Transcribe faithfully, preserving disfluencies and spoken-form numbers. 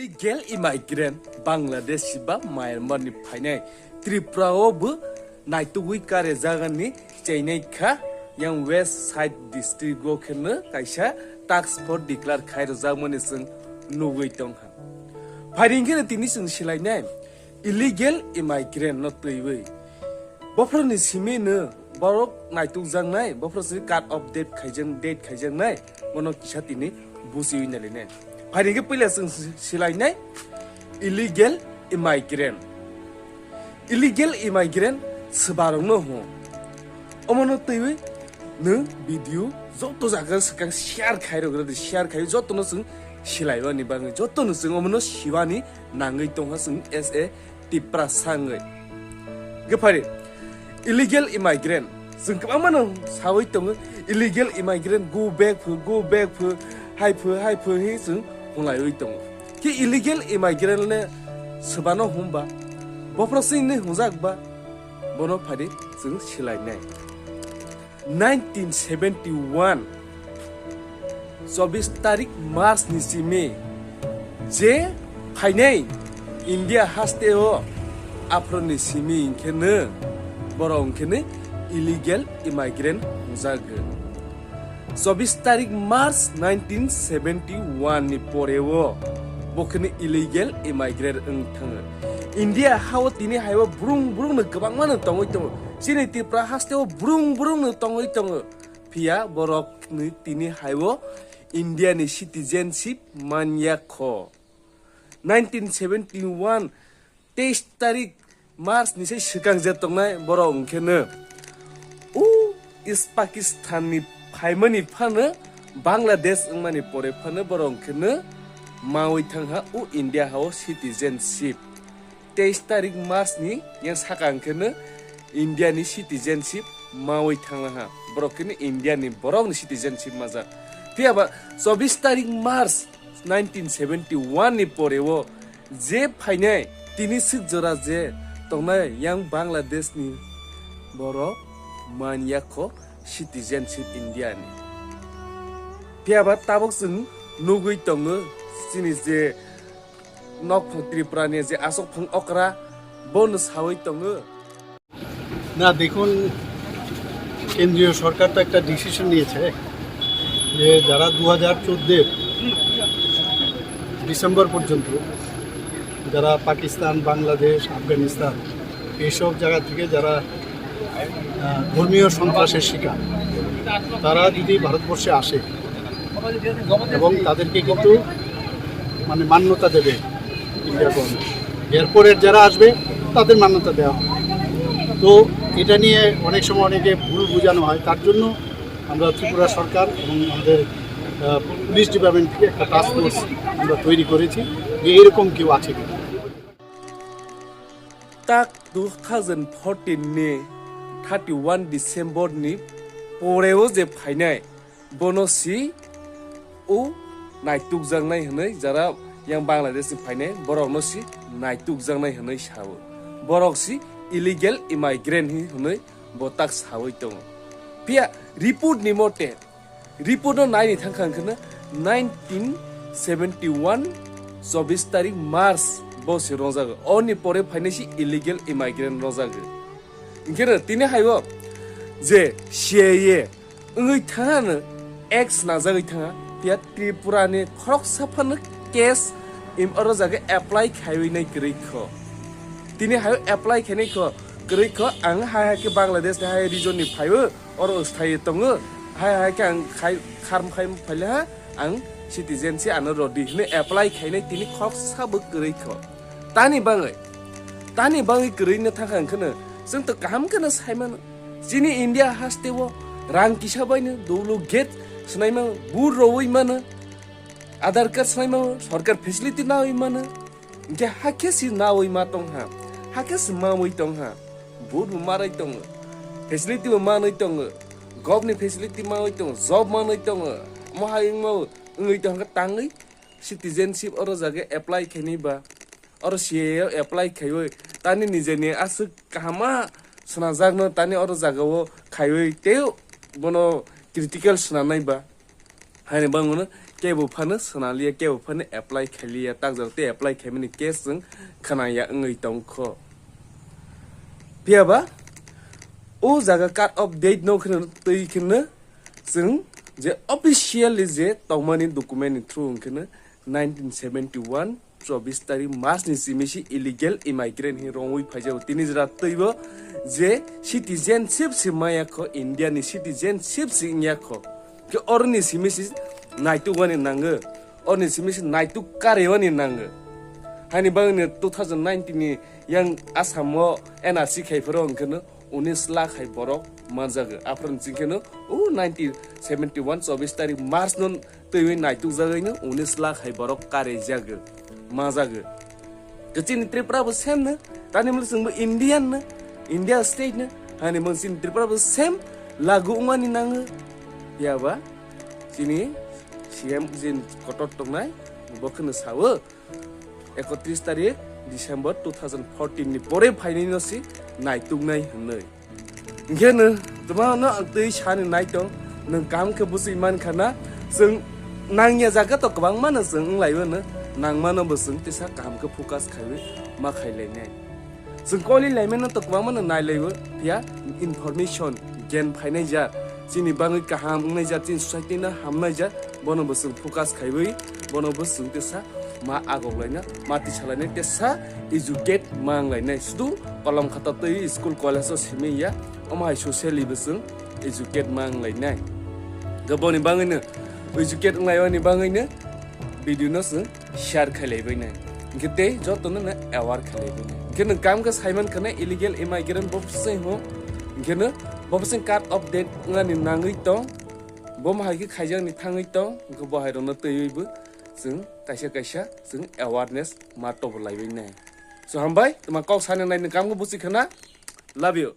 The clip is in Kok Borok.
Illegal immigrant Bangladesh ba Myanmar ni phainai Tripura o bo naitugwi kare jagani chainai kha, yang West Side District o kheno kaisa task force declare khai rwjakmani chwng nugwi tongkha. Phairing khe tini chwng silainai illegal immigrant no twiwi. Bophorokni simi no borok naitukjaknai, bophorok simi cut off date khaijak, date khaijaknai, bono kisa tini buchiwi nailainai. Phairing khe puila chwng si-, silainai illegal immigrant. Illegal immigrant swbarokno hwn. Omono twiwi nwng video joto jaga swkang share khairok rwdi, share khai jotono chwng silaibani bagwi, jotono chwng omono sibani nangwi tongkha chwng as a Tiprasa wngwi. Gaphaidi illegal immigrant chwng kwbangmano sawi tongo, illegal immigrant go back pho, go back pho, hai pho, hai pho hi chwng hwnlaiwi tongo. Khe illegal immigrant le swbano hwnba, bophorok chini hwnjak ba, bono phadi chwng silainai. Nineteen seventy one, chobbish tarik March ni simi je phainai India haste o, aphro ni simi hinkhe no borok hinkhe no illegal immigrant hwnjago. Chobbish tarik March nineteen seventy one ni pore o bo kheno illegal immigrant wng thango. India ha o tini hai o brung brung no kwbangma no tongwi tongo. Chini Tripura haste o brung brung no tongwi tongo. Phiya borok ni tini hai o India ni citizenship manya kho. Nineteen seventy one, teis tarik March ni se swkang je tongnai borok hinkhe no u East Pakistan ni phaimani phano Bangladesh wngmani pore phano borok hinkhe no mawi thangha u India ha o citizenship. Teis tarik March ni yang saka hinkhe no India ni citizenship mawi thanglaha. Borok hinkhe no India ni borok ni citizenship majak. Phiya ba chobbish tarik March nineteen seventy one ni pore o je phainai tini swk jora je tongnai yang Bangladesh ni borok manya kho citizenship India ni. Phiya ba tabuk chwng nugwi tongo chini je nokphang Tripura ni je aswk phang okra bono sawi tongo. না, দেখুন, কেন্দ্রীয় সরকার তো একটা ডিসিশন নিয়েছে যে যারা দু হাজার চোদ্দের ডিসেম্বর পর্যন্ত যারা পাকিস্তান, বাংলাদেশ, আফগানিস্তান এইসব জায়গা থেকে যারা, আহ, ধর্মীয় সন্ত্রাসের শিকার, তারা যদি ভারতবর্ষে আসে এবং তাদেরকে কিন্তু মানে মান্যতা দেবে ইন্ডিয়া গভর্নমেন্ট। এরপরের যারা আসবে তাদের মান্যতা দেওয়া হবে। তো এটা নিয়ে অনেক সময় অনেকে ভুল বোঝানো হয়, তার জন্য আমরা ত্রিপুরা সরকার এবং আমাদের, আহ, পুলিশ ডিপার্টমেন্ট থেকে একটা টাস্ক ফোর্স আমরা তৈরি করেছি যে এরকম কেউ আছে কিনা। Tak two thousand fourteen ni thirty one December ni poreo je phainai, bono si o naitukjaknai hwnwi, jara yang Bangladesh ni phainai borokno si naitukjaknai hwnwi sao. Borok si illegal immigrant hi hwnwi bo tak sawi tongo. Phiya report ni mote, report no naini thangkha hwnkhe nineteen seventy one chobbish tarik March bo se rongjago. Oni pore phainai si illegal immigrant rongjago. Hinkhe no tini hai o je C I A wngwi thangano, X najagwi thanga, phiya Tripura ni khoroksa phano case im oro jaga apply khaiwi nai kwrwi kho. Tini hai o apply khainai kho, kwrwi kho, ang hai hai khe Bangladesh ni hai region ni phaiwi oro sthaio tongo, hai hai khe ang khai kharm khai phaile ha, ang citizen si ano rodi hwnwi apply khainai tini khoroksa bo kwrwi kho. Tani bangwi, tani bangwi kwrwi no thangkha hwnkhe no, chwng to kaham khe no sai mano. Chini India haste o rang kisa bai no dulu gate swnai mano, bur rowi mano, Aadhaar card swnai mano, sorkar facility nawi mano. Hinkhe hakhe si nawi ma tong ha, hakhe si mawi tong ha, bur bo marai tongo, facility bo manwi tongo, govt ni facility manwi tongo, job manwi tongo, mo hai wngma wngwi tong kha tangwi citizenship oro jaga apply khainai ba. Oro C A A o apply khaiwi tani nijeni aswk kahama swnajakno tani oro jagao khaiwi tei bono critical swnanai ba. Haini bangmano kebo phano swnaliya, kebo phano apply khailiya, takjak tei apply khaimani case chwng khwnaya wngwi tongkho. Phiyaba o jaga cut off date no kheno twi kheno chwng je officially je tongmani document ni through wngkheno nineteen seventy one chobbish tarik March ni simi si illegal immigrant hin rongwi phaijago. Tini jora twibo je citizenship si maya kho, India ni citizenship si wngya kho. Khe oroni simi si naituk wani nango, oroni simi si naituk kare wani nango. Hani bagwi ni two thousand nineteen ni yang Assam o N R C khai phoro wngkheno unis lakh hai borok manjago. Aphuru chwng kheno o nineteen seventy one chobbish tarik March no twiwi naituk jagwi no unis lakh hai borok kare jago, majago. Khe chini Tripura bo same no, tani mle chwngbo Indian no, India state no, hani mung chini Tripura bo same lagu wngmani nango. Phiyaba chini C M jin kotor tongnai, bo kheno sao, ekotris tarik December two thousand fourteen ni pore phainai no si naituknai hwnwi. Hinkhe no, twmano ang twi sani naitong, nwng kaham khe bwswi mankha na, chwng nangya jaga to kwbangma no chwng wnglaio no, nangmano bo chwng tisa kaham khe focus khaiwi ma khailainai. Chwng koli laimano to kwbangma no nailaio, phiya information, gyan phainai ja, chini bagwi kaham wngnai ja, chini society no hamnai ja, bono bo chwng focus khaiwi, bono bo chwng tisa ma agok laina, ma tisa lainai, tesa educate ma wng lainai. Sudu kolom khata twi school college o simi ya, omo hai socially bo chwng educate ma wng lainai. Ga boni bangwi no educate wng laimani bangwi no video no chwng share khai laibai nai. Hinkhe tei joto no aware khai laibai nai. Hinkhe nwng kam khe saiman khana illegal immigrant bo bwsai ho. Hinkhe no bo bwsai cut off date wngani nangwi tong. Bo ma hai khe khaijak ni thangwi tong. Hinkhe bo hai rok no twiwi bo chwng kaisa kaisa chwng awareness ma tobo laibai nai. So hambai, tuma kok sani nai nwng kam khe bwsai khana. Love you.